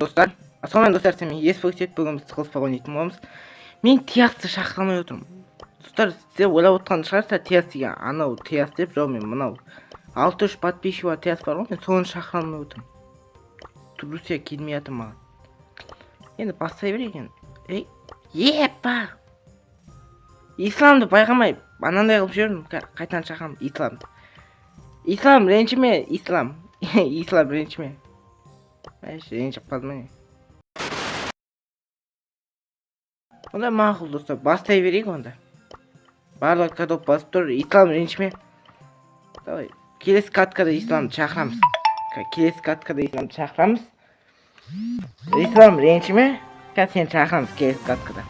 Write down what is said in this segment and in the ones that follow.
Достар, ассалаумағалейкум достар, сіздермен Есбек. Бүгін біз тығылыспақ ойнайтын боламыз. Мен Тиасты шақыра алмай отырмын. Достар, сіздер ойлап отырған шығарсыздар, Тиас деген анау Тиас деп, жоқ, мен мынау 6-3 подписчик бар Тиас бар ғой, мен соны шақыра алмай отырмын. Трусия келмей жатыр маған. Енді бастай берейік енді. Ей, епа! Исламды байқамай анандай қылып жібердім, қайтадан шақырамын Исламды. Ислам, ренжіме, Ислам. Ислам, ренжіме. Әш, ренжіп қалдым міне. Онда мақұл, достар, бастай берейік онда. Барлық каток басып тұр, Ислам, ренжіме. Давай, келесі каткада Исламды шақырамыз. Келесі каткада Исламды шақырамыз. Ислам, ренжіме. Қазір сені шақырамыз келесі каткада.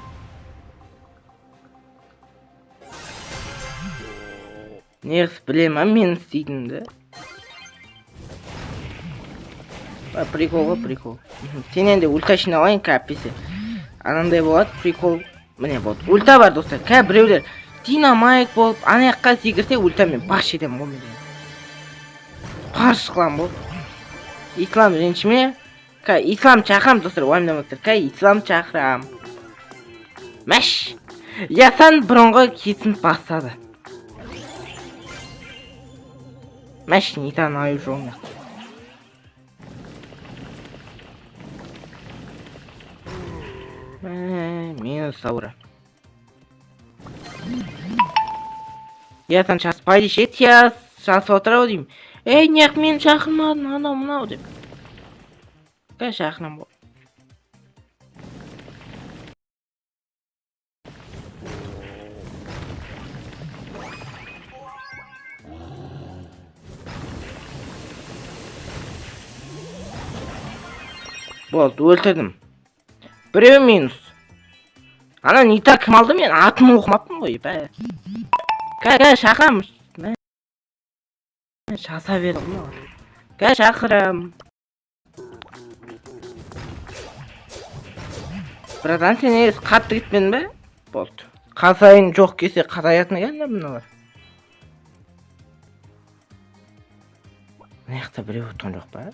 Неғыс біле ма мен істейтінімді? Прикол ғой, прикол. Сенен де ульта жинап алайын, кәпесе. Анандай болады, прикол. Міне болды. Ульта бар, достар. Кә біреулер динамайк болып, ана жаққа секірсе, ультамен баш етемін ғой мен. Парш қыламын ғой. Ислам, ренжіме. Кә Ислам шақырам, достар, уайымдамаңыздар. Кә Ислам шақырам. Мәш. Ясан бұрынғы кесін бастады. Мәш, Нитан аю жоқ. Минус аура. Ясан шаспайды ше, Тияс шасып отыр ау деймін. Ей, неғып мені шақырмадың, анау мынау деп. Кә шақырам ғой. Болды, өлтірдім. Біреу минус. Ана Нита кім алды, мен атын оқымаппын ғой, бә. Кә, кә, шақырам. Мә, шаса берді ғой маған. Кә, шақырам. Братан, сен негізі қатты кетпедің бе? Болды. Қазайын жоқ келсе қатаятын екен да мыналар. Мына жақта біреу отырған жоқ па?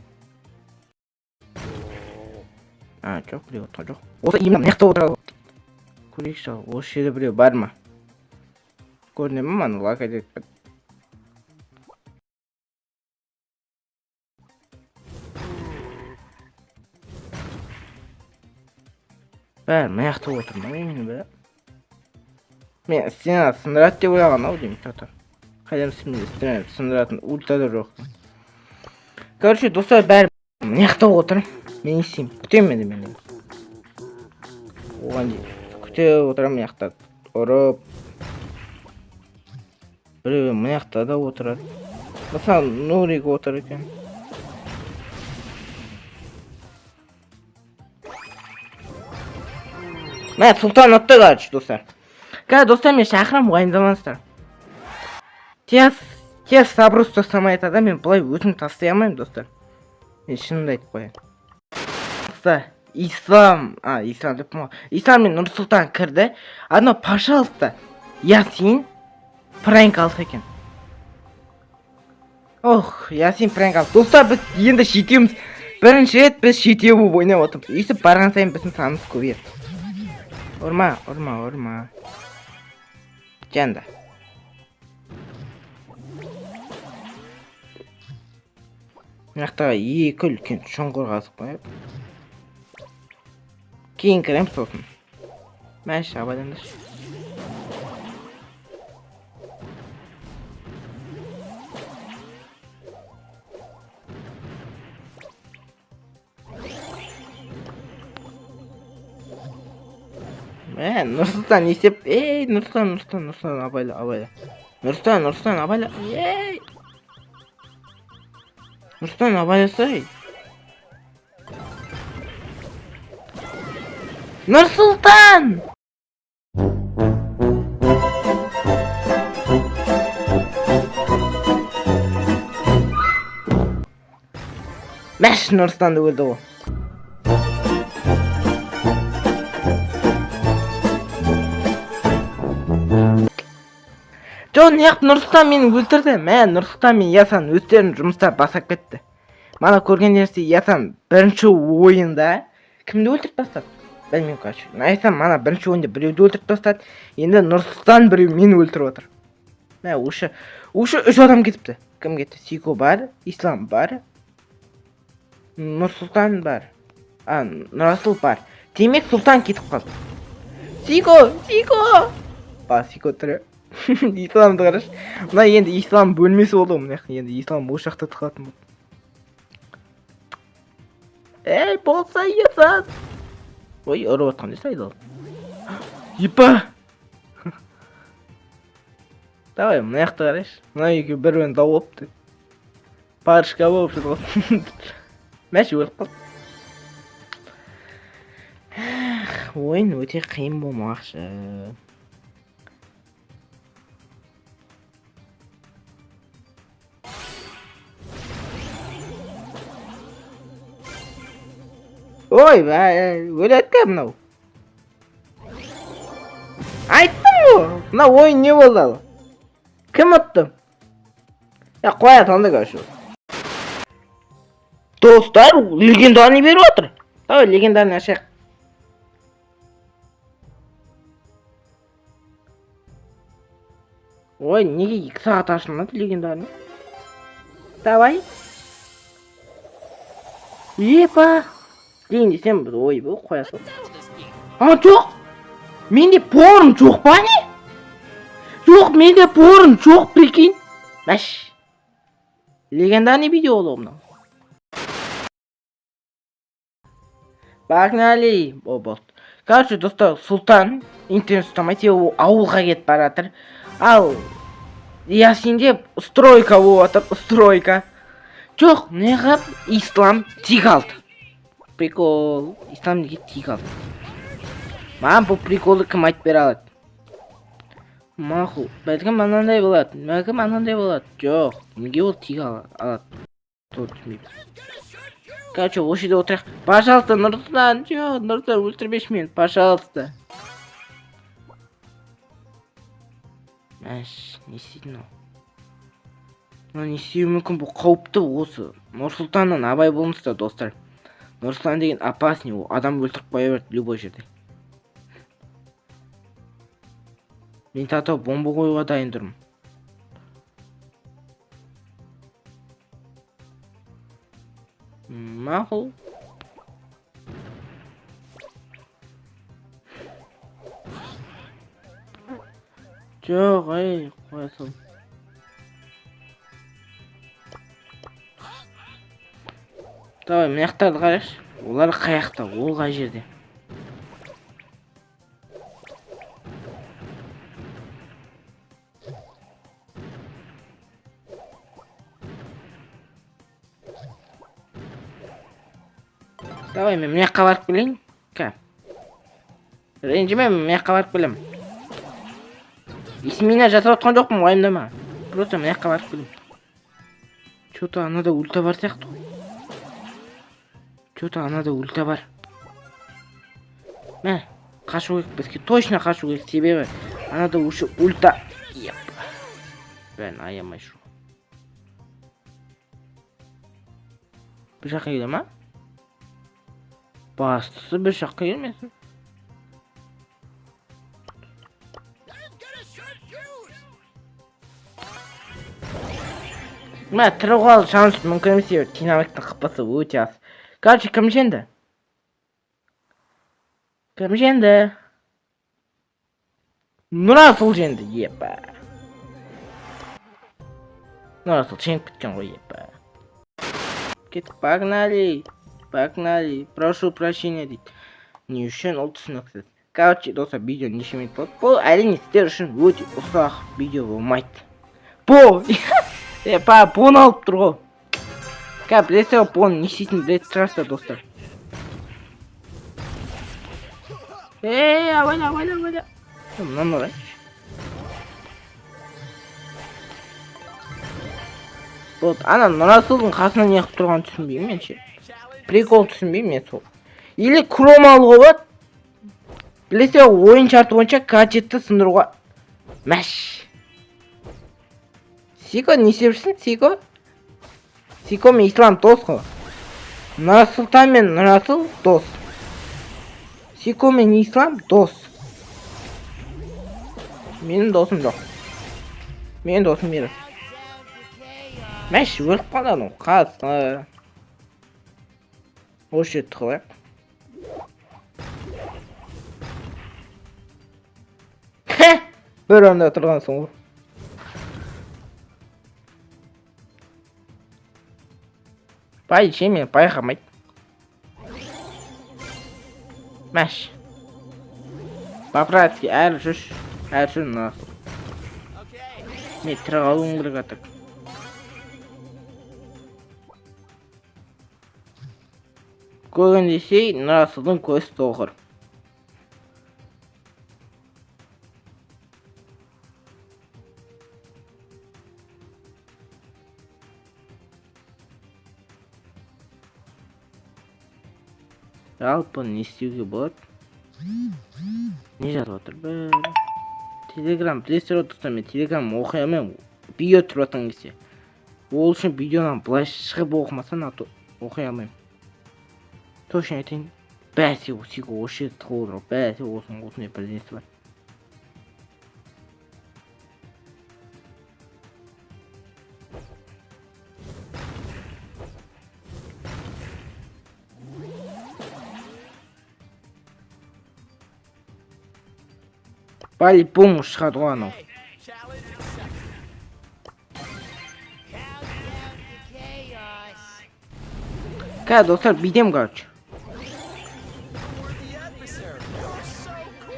А, жоқ, біреу отырған жоқ. Осы именно мына жақта отырады. Көрейікші, осы жерде біреу бар ма? Көріне ме мана лак етіп? Бәрі мына жақта отыр ма именно бәрі? Мен стена сындырады деп ойлаған ау деймін, что-то. Қайдан стена сындыратын ульта да жоқ. Короче, достар, бәрі мына жақта отыр. Мен не істеймін? Күтемін енді мен. Оған дейін күте отырамын мына жақта. Ұрып. Біреуі мына жақта да отырады. Мысалы, Нурик отыр екен. Мә, Сұлтан ұтты, короче, достар. Қазір, достар, мен шақырамын, уайымдамаңыздар. Тез, тез заброс тастамай айтады, мен былай өзім тастай алмаймын, достар. Мен шынымды айтып қояйын. Ислам, а, Ислам деп ғой. Ислам мен Нұрсұлтан кірді. Анау, пожалуйста, Ясин пранк алса екен. Ох, Ясин пранк алды. Достар, біз енді жетеуміз. Бірінші рет біз жетеу болып ойнап отырмыз. Өйстіп барған сайын біздің санымыз көбейеді. Ұрма, ұрма, ұрма. Жанды. Мына жақта екі үлкен шұңқыр қазып қойып. Кейін кіреміз сосын. Мәш, абайлаңдаршы. Мә, Нұрсұлтан не істеп? Ей, Нұрсұлтан, Нұрсұлтан, Нұрсұлтан, абайла, абайла. Нұрсұлтан, Нұрсұлтан, абайла. Ей! Нұрсұлтан, абайласай. Нұрсұлтан! Мәш, Нұрсұлтанды өлді ғой. Жоқ, неғып Нұрсұлтан мені өлтірді? Мә, Нұрсұлтан мен Ясан өздерінің жұмыстарын бастап кетті. Мана көргендеріңіздей, Ясан бірінші ойында кімді өлтіріп тастады? Білмеймін, короче. Ясан мана бірінші ойында біреуді өлтіріп тастады. Енді Нұрсұлтан біреу мені өлтіріп отыр. Мә, уже 3 адам кетіпті. Кім кетті? Сико бар, Ислам бар, Нұрсұлтан бар. А, Нұрасыл бар. Демек Сұлтан кетіп қалды. Сико, Сико! Ба, Сико тірі. Исламды қарашы. Мына енді Ислам бөлмесі болды ғой, мына жақта енді Ислам осы жақта тығылатын болды. Ей, болса Ясан. Ой, ұрып отқан несі айдал. Епа! Давай, мына жақта қарашы. Мына екеуі бір-бірін дау болыпты. Парочка болып жүр ғой. Мәш өліп қалды. Ойын өте қиын болмақшы. Ой, өледі мынау. Айттым ғой. Мына ойын не болды ал? Кім ұтты? Я қоя салды, короче. Достар, легендарный беріп отыр. Давай легендарный ашайық. Ой, неге 2 сағат ашылмады легендарный? Давай. Епа. Дейін десем, ой, бұл қоя сал. А, жоқ. Менде порн жоқ па не? Жоқ, менде порн жоқ, прикинь. Мәш. Легендарный видео болды мынау. Погнали. О, болды. Короче, достар, Сұлтан интернет ұстамайды, себебі ол ауылға кетіп бара жатыр. Ал Ясинде стройка болып жатыр, стройка. Жоқ, неғып Ислам тик алды. Прикол. Ислам неге тик алды? Маған бұл приколды кім айтып бере алады? Мақұл. Бәлкім анандай болады, бәлкім анандай болады. Жоқ, неге ол тик алады? Тоже түсінбеймін. Короче, осы жерде отырайық. Пожалуйста, Нұрсұлтан, жоқ, Нұрсұлтан, өлтірмеші мені, пожалуйста. Мәш, не істейді мынау? Мынау не істеуі мүмкін, бұл қауіпті осы. Нұрсұлтаннан абай болыңыздар, достар. Нұрсұлтан деген опасный, ол адам өлтіріп қоя береді любой жерде. Мен тағы бомба қоюға дайын тұрмын. Мақұл. Жоқ, ей, қоя сал. Давай, мына жақтарды қарашы. Олар қаяқта, ол қай жерде? Давай, мен мына жаққа барып келейін. Ка. Ренжіме, мен мына жаққа барып келемін. Есіміне жасап отқан жоқпын, уайымдама. Просто мына жаққа барып келемін. Чё-то анада ульта бар сияқты ғой. Чё-то анада ульта бар. Мә, қашу керек бізге, точно қашу керек, себебі анада уже ульта. Еп. Бәрін аямай шу. Бір жаққа келе ма? Бастысы бір жаққа келмесін. Мә, тірі қалу шанс мүмкін емес, себебі динамиктің қыпысы өте аз. Короче, кім жеңді? Кім жеңді? Нұрасыл жеңді, епа. Нұрасыл жеңіп кеткен ғой, епа. Кеттік, погнали. Погнали, прошу прощения дейді. Не үшін ол түсініксіз. Короче, достар, видео неше минут болды? Бұл әрине сіздер үшін өте ұсақ видео болмайды. Бо! Епа, бон алып тұр ғой. Қазір білесіздер ғой, бон не істейтінін білетін шығарсыздар, достар. Ей, абайла, абайла, абайла. Мынаны ұрайыншы. Вот, ана Нұрасылдың қасына не қылып тұрғанын түсінбеймін мен ше. Прикол түсінбеймін мен сол. Или кром алуға болады. Білесіздер ғой, ойын шарты бойынша гаджетті сындыруға. Мәш. Сико, не істеп жүрсің, Сико? Сико мен Ислам дос қой. Нұрсұлтан мен Нұрасыл дос. Сико мен Ислам дос. Менің досым жоқ. Менің досым Мирас. Мәш, өліп қалды анау. Қасқа. Осы жерді тығылайық. Бір орында тұрғансың ғой. Бай ше, мені байқамайды. Мәш. По-братски, әрі жүр. Әрі жүр Нұрасыл. Мен тірі қалуым керек атып. Көрген десе, Нұрасылдың көзі тоқыр. Жалпы не істеуге болады? Не жазып отыр бәрі? Телеграм, білесіздер ғой достар, мен Телеграм оқи алмаймын. Видео түсіріп жатқан кезде. Ол үшін видеодан былай шығып оқымасам, а то оқи алмаймын. Точно айтайын, бәсе Сико осы жерде тығылып отыр, бәсе осындай бірдеңесі бар. По-любому шығады ғой анау. Қазір достар бүйтемін, короче.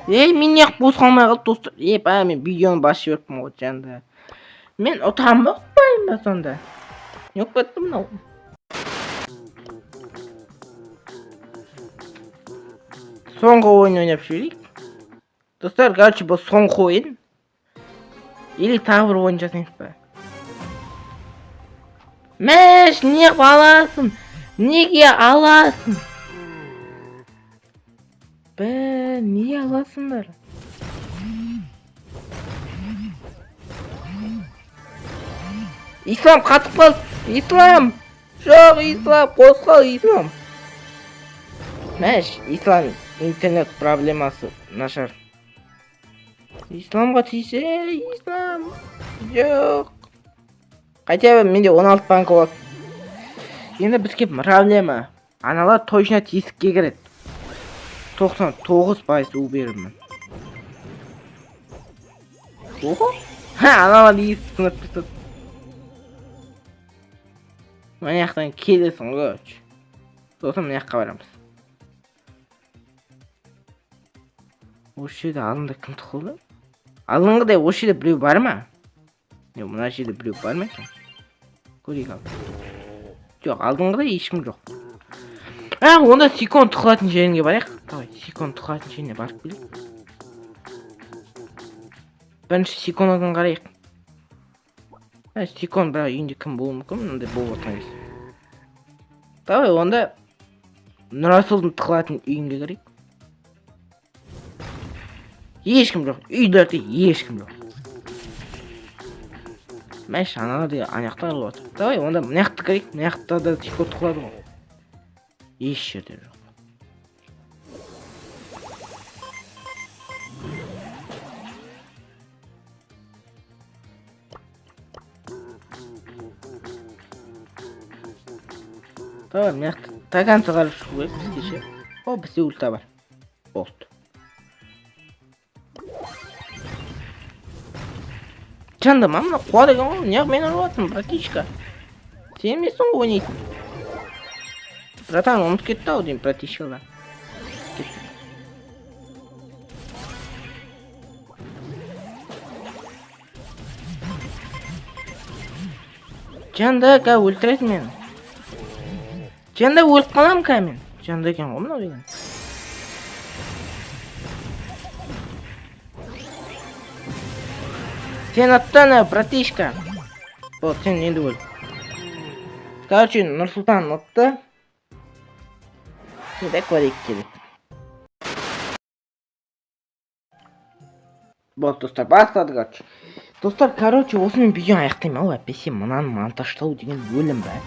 Ей, мен неғып бос қалмай қалды достар. Ей, бә, мен видеоны басып жіберіппін ғой жанында. Мен ұтамын ба, ұтпаймын ба сонда? Не болып кетті мынау? Соңғы ойын ойнап жіберейік. Достар, короче, бұл соңғы ойын. Или тағы бір ойын жасайық па? Мәш, неғып аласың? Неге аласың? Бә, неге аласыңдар? Ислам қатып қалды. Ислам! Жоқ, Ислам, қосқал, Ислам. Мәш, Ислам, интернет проблемасы нашар. Исламға тисе, Ислам. Жоқ. Хотя бы менде 16 банка болады. Енді бізге проблема. Аналар точно тесікке кіреді. 99% уверенмін. Охо. Ха, аналар есік сынып тастады. Мына жақтан келесің ғой, короче. Сосын мына жаққа барамыз. Осы жерде алдында кім тығылды? Алдыңғыдай осы жерде біреу бар ма? Не, мына жерде біреу бар ма екен? Көрейік ал. Жоқ, алдыңғыдай ешкім жоқ. А, онда Сикон тығылатын жеріне барайық. Давай, Сикон тығылатын жеріне барып келейік. Бірінші Сиконнан қарайық. А, Сикон бірақ үйінде кім болуы мүмкін? Мынандай болып отырған кезде. Давай, онда Нұрасылдың тығылатын үйіне кірейік. Ешкім жоқ. Үйлерде ешкім жоқ. Мәш, аналар деген ана жақта алып отыр. Давай, онда мына жақты кірейік. Мына жақта да Сико тығылады ғой. Еш жерде жоқ. Давай, мына жақта до конца қарап шығу керек бізге ше. О, бізде ульта бар. Болды. Жанды ма, мына қуады екен ғой. Неғып мені ұрып жатырсың, братишка? Сен емессің ғой ойнайтын. Братан, ұмытып кетті ау деймін, братишкалар. Кетті. Жанды, қазір өлтіресің мені. Жанды, өліп қаламын қазір мен. Жанды екен ғой мынау деген. Сен аттана, братишка. Вот, сен енді өл. Короче, Нұрсұлтан ұтты. Енді көрейік келеді. Болды, достар, бастадық, короче. Достар, короче, осымен видеоны аяқтаймын ау, әйтпесе мынаны монтаждау деген өлім бә.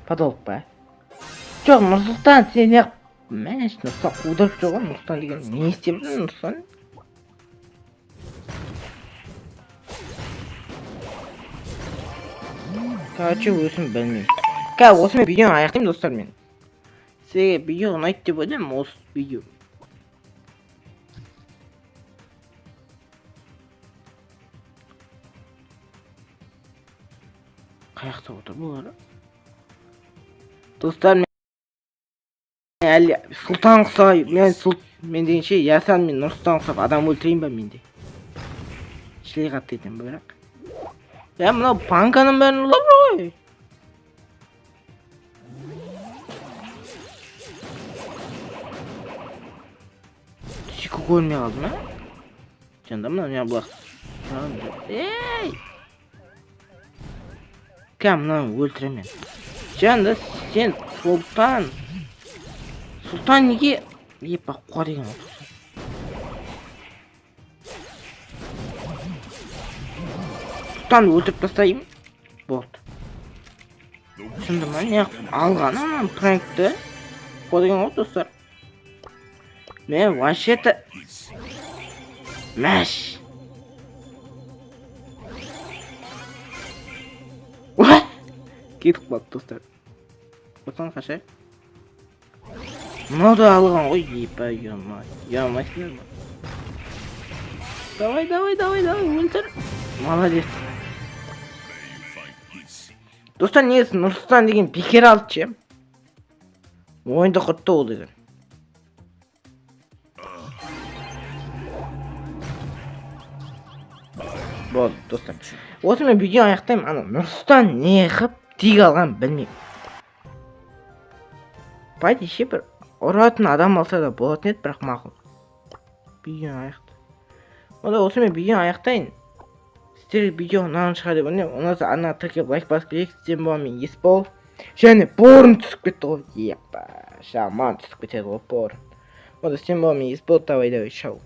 Потолок па? Жоқ, Нұрсұлтан, сен неғып? Мәш, Нұрсұлтан қудырып жүр ғой, Нұрсұлтан деген не істеп жүр Нұрсұлтан? Короче, өзім білмеймін. Қазір осымен видеоны аяқтаймын, достар, мен. Сізге видео ұнайды деп ойлаймын, осы видео. Қаяқта отыр бұлар? Достар, мен әлі Сұлтан құсай, мен дегенше Ясан мен Нұрсұлтан құсап адам өлтірейін ба менде? Шілей қатты етемін бірақ. Я мынау банканың бәрін ұрлап жүр ғой. Сүйкі көрмей қалды ма? Жанда мынау не бұлақ? Ей! Кәм мынаны өлтіремін мен. Жанда сен Сұлтан. Сұлтан неге? Епа, қуа деген отырсың. Сұлтанды өлтіріп тастайын. Болды. Шынды ма? Не алған ананы пранкті? Қуа деген ғой, достар. Мен вообще-то Мәш. Уа! Кетіп қалды, достар. Отан қашай. Мынау да алған ғой, епа, ема. Ұялмайсыңдар ма? Давай, давай, давай, давай, өлтір. Молодец. Достар, негізі Нұрсұлтан деген бекер алды ше. Ойынды құртты ол деген. Болды, достар. Осымен видео аяқтаймын. Ана Нұрсұлтан не қып тек алған білмеймін. Пайда ше бір ұратын адам алса да болатын еді, бірақ мақұл. Видеоны аяқты. Онда осымен видеоны аяқтайын. Сіздерге видео ұнаған шығар деп ойлаймын. Ұнаса ана тіркеп лайк басып кетейік. Сіздермен болған мен Есбол. Және борын түсіп кетті ғой. Епа, жаман түсіп кетеді ғой борын. Онда сіздермен болған мен Есбол. Давай, давай, шау.